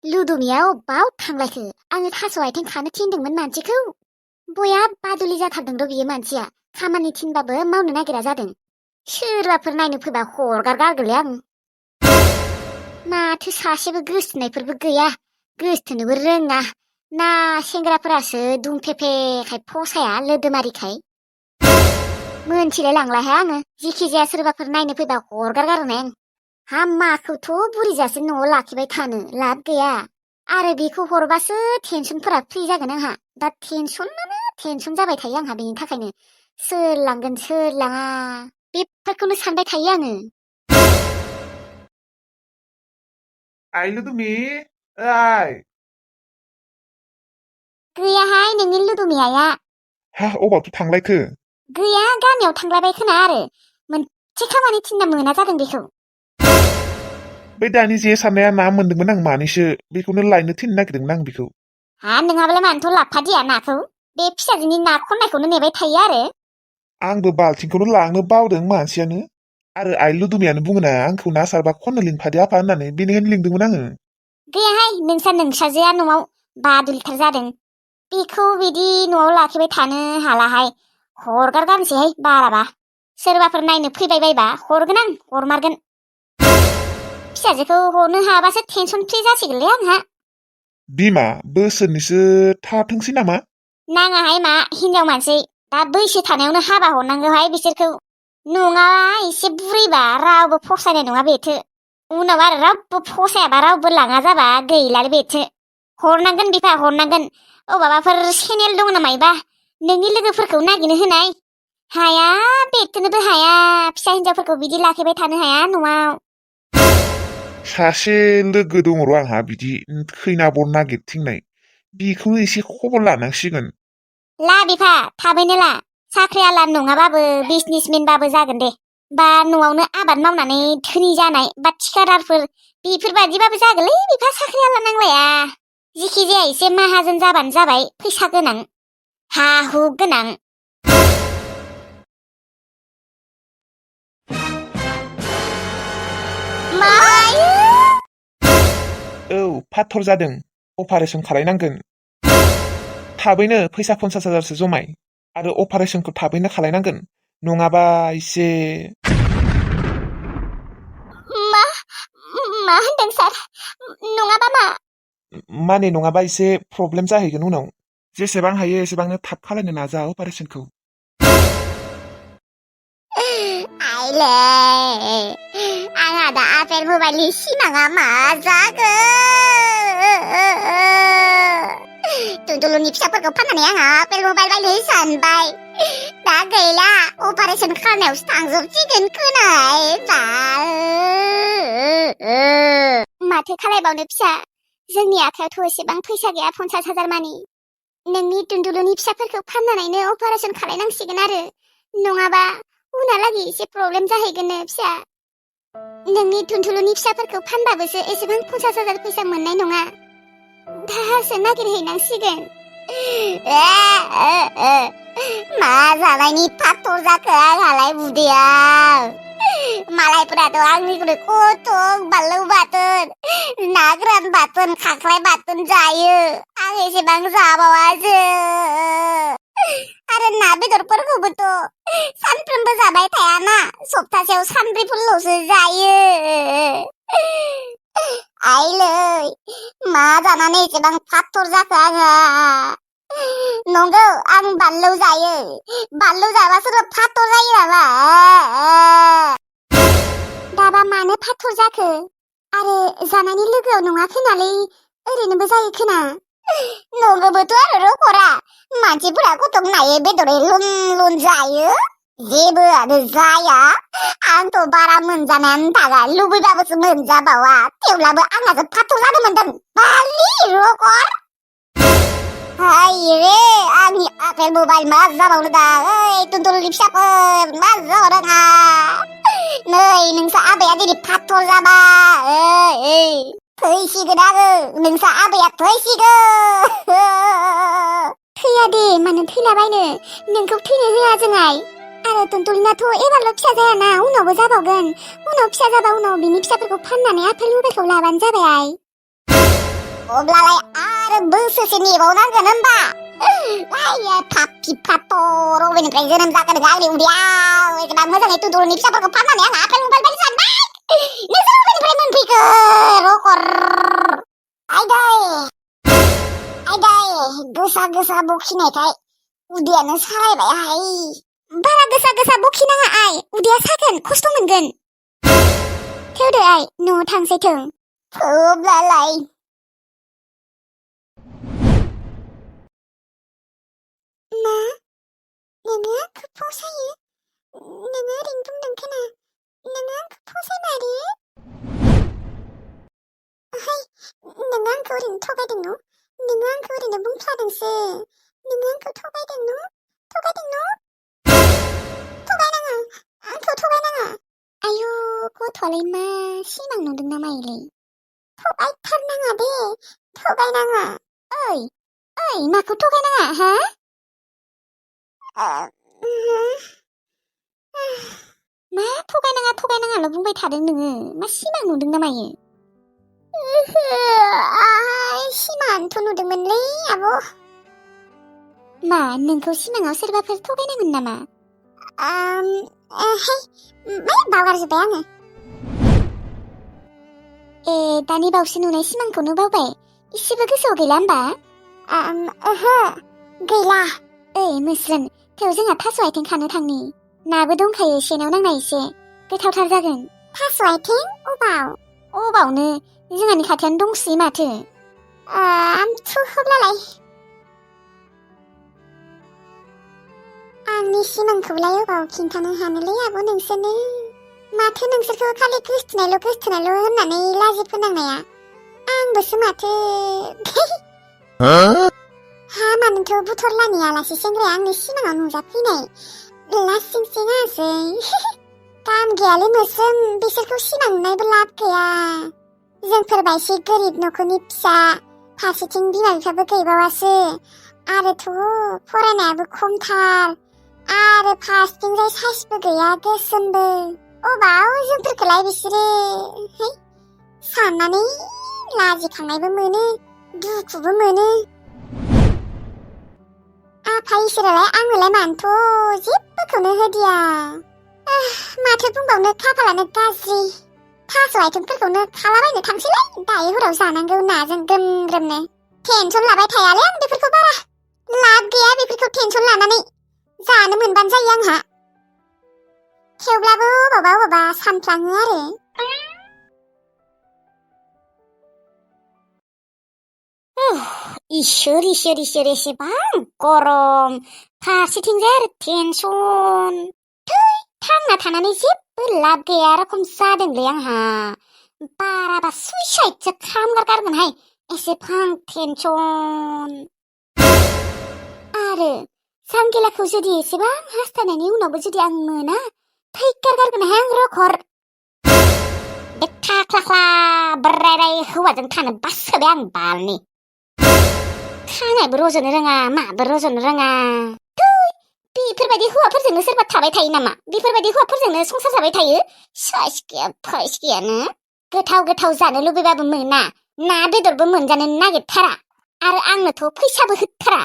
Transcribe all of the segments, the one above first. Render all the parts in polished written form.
लुदुमिया अबाव थांलायखो आङो थास' आथिं खानो थिनदोंमोन मानसिखौ बया बादुलि जाथारदों र' बियो मानसिया खामानि थिनबाबो मावनो नागिरा जादों सोरबाफोर नायनो फैबा हरगारगारगोनलै आं माथो सासेबो गोसथोनायफोरबो गैया गोसथोनोबो रोङा ना सेंग्राफोरासो दुमफेफेखाय फसाया लोदोमारिखाय मोनथिलाय लांलाहाय आङो जिखि जाया सोरबाफोर नायनो फैबा हरगारगारनाय आं हामाखौथ' बुरिजासे न'आव लाखिबाय थानो लाब गैया आरो बेखौ हरबासो टेनसनफोरा फ्रि जागोन आंहा दा टेनसनानो टेनसन जाबाय थायो आंहा बेनि थाखायनो सोर लांगोन सोर लाङा बेफोरखौनो सानबाय थायो आङो आइ लुदुमि ओइ गैयाहाय नोंनि लुदुमियाया हा अबावथो थांलायखो गैया गामियाव थांलायबाय खोना आरो मोनसे खामानि थिनना मोना जादों बेखौ बै दानि जे सारनाया ना मोनदोंमोन आं मानैसो बेखौनो लायनो थिननो नागिरदोंमोन आं बेखौ हा नोंहाबालाय मानोथ' लाबफादिया नाखौ बे फिसाजोनि ना खननायखौनो नेबाय थायो आरो आंबो बाल्थिंखौनो लांनो बावदों मानसियानो आरो आइ लुदुमियानो बुङोना आंखौ ना सारबा खननो लिंफादो आफा होननानै बेनिखायनो लिंदोंमोन आङो गैयाहाय नोंसाजोआ न'आव बादुलिथार जादों बेखौ बिदि न'आव लाखिबाय थानो हालाहाय हरगारगारनोसैहाय बाराबा सोरबाफोर नायनो फैबाय बायबा हरगोन आं हरमारगोन फिसाजोखौ हरनो हाबासो टेनसन फ्रि जासिगोनलै आंहा बिमा बोसोरनैसो थाथोंसै नामा नाङाहाय मा हिनजाव मानसि दा बैसो थानायावनो हाबा हरनांगौहाय बिसोरखौ नङा एसे बुरैबा रावबो फसायनाय नङा बेथो उनाव आरो रावबो फसायाबा रावबो लाङा जाबा गैलालै बेथो हरनांगोन बिफा हरनांगोन अबावबाफोर चेनेल दङ नामायबा नोंनि लोगोफोरखौ नागिरनो होनाय हाया बेथोनोबो हाया फिसा हिनजावफोरखौ बिदि लाखिबाय थानो हाया न'आव सासे लोगो दङ र' आंहा बिदि खैना बर नागिरथिंनाय बेखौनो एसे खबर लानांसिगोन ला बिफा थाबैनो ला साख्रियाला नङाबाबो बिजनेसमेनबाबो जागोन दे बा न'आवनो आबाद मावनानै धोनि जानाय बा थिखादारफोर बेफोरबादिबाबो जागोनलै बिफा साख्रियाला नांलाया जिखि जाया एसे माहाजोन जाबानो जाबाय फैसा गोनां हा हु गोनां मायो औ फाथर जादों अपारेसन खालायनांगोन थाबैनो फैसा 50,000सो जमाय आरो अपारेसनखौ थाबैनो खालायनांगोन नङाबा एसे मा मा होनदों सार नङाबा मा माने नङाबा एसे प्रब्लेम जाहैगोन उनाव जेसेबां हायो एसेबांनो थाब खालायनो नाजा अपारेसनखौ आइले आंहा दा आपेल मबाइलनि सिमाङा मा जागोन टुनटुलुनि फिसाफोरखौ फाननानै आंहा आपेल मबाइल बायनो सानबाय दा गैला अपारेसन खालामनायावसो थांजोबसिगोन खोनाय माथो खालायबावनो फिसा जोंनि आखायावथ' एसेबां फैसा गैया 50,000 मानि नोंनि टुनटुलुनि फिसाफोरखौ फाननानैनो अपारेसन खालायनांसिगोन आरो नङाबा उनहालागै एसे प्रब्लेम जाहैगोननो फिसा नोंनि टुनटुलुनि फिसाफोरखौ फानबाबोसो एसेबां 50,000 फैसा मोननाय नङा दाहारसो नागिरहैनांसिगोन मा जानायनि फाथर जाखो आंहालाय उदैयाव मालायफोराथ' आंनिख्रुइ खथ' बानलु बाथोन ना गोरान बाथोन खांख्राइ बाथोन जायो आं एसेबां जाबावासो आरो ना बेदरफोरखौबोथ' सानफ्रोमबो जाबाय थायाना सप्तासेयाव सानब्रैफोरल'सो जायो आइलै मा जानानै एसेबां फाथर जाखो आंहा नंगौ आं बानलु जायो बानलु जाबासो फाथर जायो नामा दाबा मानो फाथर जाखो आरो जानायनि लोगोआव नङा खोनालै ओरैनोबो जायो खोना नंगौबोथ' आरो रखरा मानसिफोरा गथं नायै बेदरै लुन लुन जायो जेबोआनो जाया आंथ' बारा मोनजानायानो थागा लुबैबाबोसो मोनजाबावा थेवब्लाबो आंहासो फाथर जानो मोनदों बालि रकर हाय रे आंनि आपेल मबाइल मा जाबावनो दा ओइ टुनटुलुनि फिसाफोर मा जाबावदों आंहा नै नोंसा आबाया दिनै फाथर जाबा थैसिगोन आङो नोंसा आबाया थैसिगोन थैया दे मानो थैलाबायनो नोंखौ थैनो होआ जोंहाय आरो टुनटुलिनाथ' एबारल' फिसा जायाना उनावबो जाबावगोन उनाव फिसा जाबा उनाव बिनि फिसाफोरखौ फाननानै आपेल मबाइलखौ लाबानो जाबाय अब्लालाय आरो बोसोरसे नेबावनांगोन होमबा आइया फापि फापर अबेनिफ्राय जोनोम जागोन आंनि उदैयाव एखदम मोजाङै तुदुलनि फिसाफोरखौ फाननानै आं आपेल मबाइल बायनो सानबाय नोंसोर अबेनिफ्राय मोनफैखो रकर आयदै गोसा गोसा बखिनायखाय उदैयानो सालायबायहाय बारा गोसा गोसा बखिनाङा आइ उदैया सागोन खस्थ' मोनगोन थौदो आइ न'आव थांसै थों थोब्लालाय मा नोङो आंखौ फसायो नोङो ओरैनो बुंदों खोना नोङो आंखौ फसायमारो ओहाय नोङो आंखौ ओरैनो थगायदों न' नोङो आंखौ ओरैनो बुंफ्लादोंसो नोङो आंखौ थगायदों न' थगायनाङा आंखौ थगायनाङा आयु गथ'आलाय मा सिमां नुदों ना मायोलै थगायथारनाङा दे थगायनाङा ओइ माखौ थगायनाङा हा मा थगायनाङाल' बुंबाय थादों नोङो मा सिमां नुदों ना मायो सिमांथ' नुदोंमोनलै आब' मा नोंखौ सिमाङाव सोरबाफोर थगायनायमोन नामा बावगारजोब्बाय आङो दानि बावसो नुनाय सिमांखौनो बावबाय इसेबो गोसोआव गैला होमबा ओहो गैला मोस्रोन थेव जोंहा थास' आथिं खानो थांनि नाबो दंखायो सेनाव नांनाय एसे गोथावथार जागोन थास' आथिं अबावनो जोंहानि खाथियावनो दंसोयो माथो होब्लालाय आंनि सिमांखौलाय अबाव खिन्थानो हानोलै आब' नोंसोरनो माथो नोंसोरखौ खालि गोसथोनायल' होननानै लाजि फोनांनाया आंबोसो माथो हामानोथ' बुथरलानि आलासि सेंग्राया आंनि सिमाङाव नुजाफैनाय लासिं सिङासै काम गैयालै मोस्रोम बिसोरखौ सिमां नुनायबो लाब गैया जोंफोरबायसि गोरिब न'खरनि फिसा फारसेथिं बिमा बिफाबो गैबावासो आरोथ' फरायनायाबो खमथार आरो फारसेथिंजाय साइसबो गैया गोसोमबो अबाव जोंफोरखौलाय बिसोरो साननानै लाजिखांनायबो मोनो दुखुबो मोनो आफा इसोरालाय आंनोलाय मानोथ' जेबोखौनो होदिया माथो बुंबावनो खाफालानो गाज्रि थास' आथिंफोरखौनो खालाबायनो थांसैलाय दायो हराव जानांगौ नाजों ग्रोम ग्रोमनो टेनसन लाबाय थायालै आं बेफोरखौ बारा लाब गैया बेफोरखौ टेनसन लानानै जानो मोनबानो जायो आंहा थेवब्लाबो अबावबा सानफ्लाङो आरो इसोर एसेबां गरम फारसेथिंजाय आरो टेनसन थांना थानानै जेबो लाब गैया रखम जादोंलै आंहा बाराबा सुइसाइडसो खालामगारगारगोनहाय एसेबां टेनसन आरो जांगिलाखौ जुदि एसेबां हास्थायनायनि उनावबो जुदि आं मोना थैगारगारगोनहाय आं रखर बे थाख्लाख्ला ब्राय हौवाजों थानो बासोबाय आं बालनि खानायबो रज'नो रोङा माबो रज'नो रोङा बेफोरबायदि हौवाफोरजोंनो सोरबा थाबाय थायो नामा बेफोरबायदि हौवाफोरजोंनो संसार जाबाय थायो साइस गैया फाइस गैयानो गोथाव जानो लुबैबाबो मोना ना बेदरबो मोनजानो नागिरथारा आरो आंनोथ' फैसाबो होथारा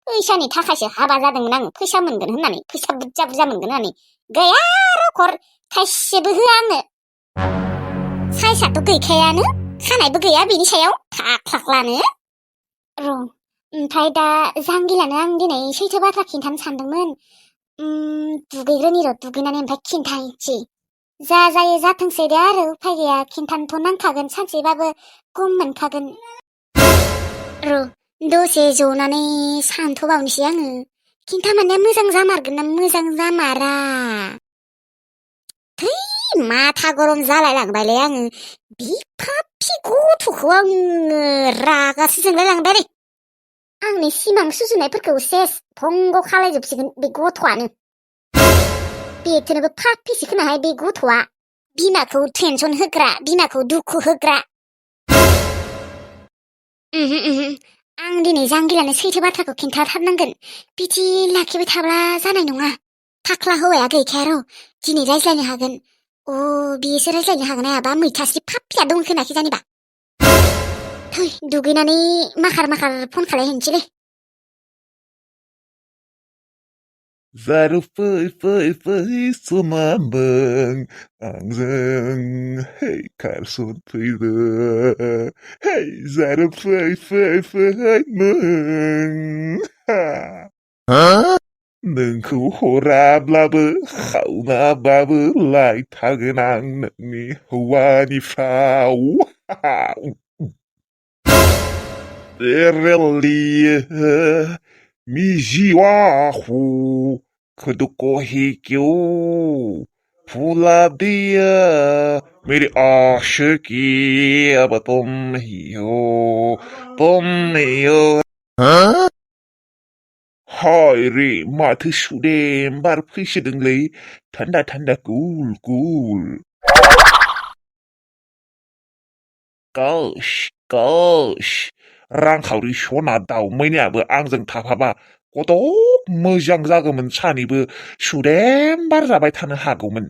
फैसानि थाखायसो हाबा जादोंमोन आं फैसा मोनगोन होननानै फैसा बुरजा मोनगोन होननानै गैया रखर थाइसेबो होआ आंनो साइसआथ' गैखायानो खानायबो गैया बेनि सायाव थाख्लाख्लानो ओमफ्राय दा जांगिलानो आं दिनै सैथो बाथ्रा खिन्थानो सानदोंमोन दुगैग्रोनि दुगैनानै ओमफ्राय खिन्थानोसै जा जायो जाथोंसै दे आरो उफाय गैया खिन्थानोथ' नांखागोन सानसेबाबो गम मोनखागोन दसे जनानै सानथ'बावनोसै आङो खिन्थामारनाया मोजां जामारगोन ना मोजां जामारा माथा गरम जालायलांबायलै आङो बिफाफि गथ'खौ आङो रागासो जोंलायलांबाय रे आंनि सिमां सुजुनायफोरखौ सेस भंग खालायजोबसिगोन बे गथ'आनो बेथोनोबो फाफिसो खोनाहाय बे गथ'आ बिमाखौ टेनसन होग्रा बिमाखौ दुखु होग्रा आं दिनै जांगिलानो सैथो बाथ्राखौ खिन्थाथारनांगोन बिदि लाखिबाय थाब्ला जानाय नङा थाख्ला हौवाया गैखाया र' दिनै रायज्लायनो हागोन बेसो रायज्लायनो हागोन हायाबा मैथास्रि फाफिया दं खोनाखै जानिबा थै दुगैनानै माखार फन खालायहैनोसैलै जारु फै समामों आंजों हे खारसन फैदो हे जारु फै मों हा नोंखौ हराब्लाबो खावनाबाबो लायथारगोन आं नोंनि हौवानिफ्राव Really? Mi jiwahu kedukohikyo Pula dia मेरे आशिकी अब तुम ही हो हाय रे माथो सुदेम बार फैसोदोंलै थान्दा थान्दा कुल गोश रांखावरि सना दावमायनायाबो आंजों थाफाबा कत' मोजां जागौमोन सानैबो सुदेम बार जाबाय थानो हागौमोन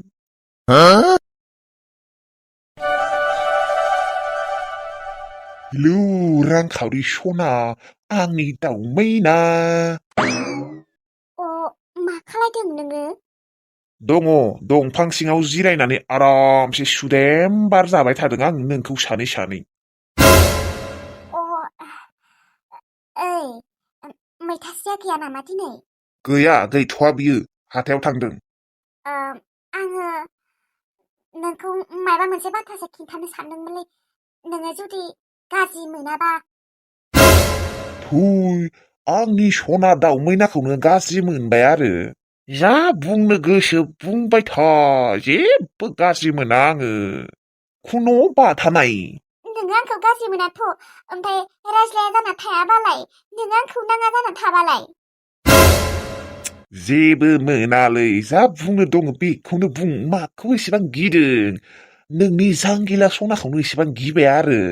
हेलौ रांखावरि सना आंनि दावमायना मा खालायदों नोङो दंफां सिङाव जिरायनानै आरामसे सुदेम बार जाबाय थादों आं नोंखौ सानै ओइ मैथासेया गैया नामा दिनै गैया गैथ'वा बियो हाथायाव थांदों आङो नोंखौ माबा मोनसे बाथ्रासो खिन्थानो सानदोंमोनलै नोङो जुदि गाज्रि मोनाबा थुय आंनि सना दावमैनाखौनो गाज्रि मोनबाय आरो जा बुंनो गोसो बुंबाय था जेबो गाज्रि मोना आङो खुनु बाथा नाय नोङो आंखौ गाज्रि मोनाथ' ओमफ्राय रायज्लाया जाना थायाबालाय नोङो आंखौ नाङा जाना थाबालाय जेबो मोनालै जा बुंनो दङ बेखौनो बुं माखौ एसेबां गिदों नोंनि जांगिला सनाखौनो एसेबां गिबाय आरो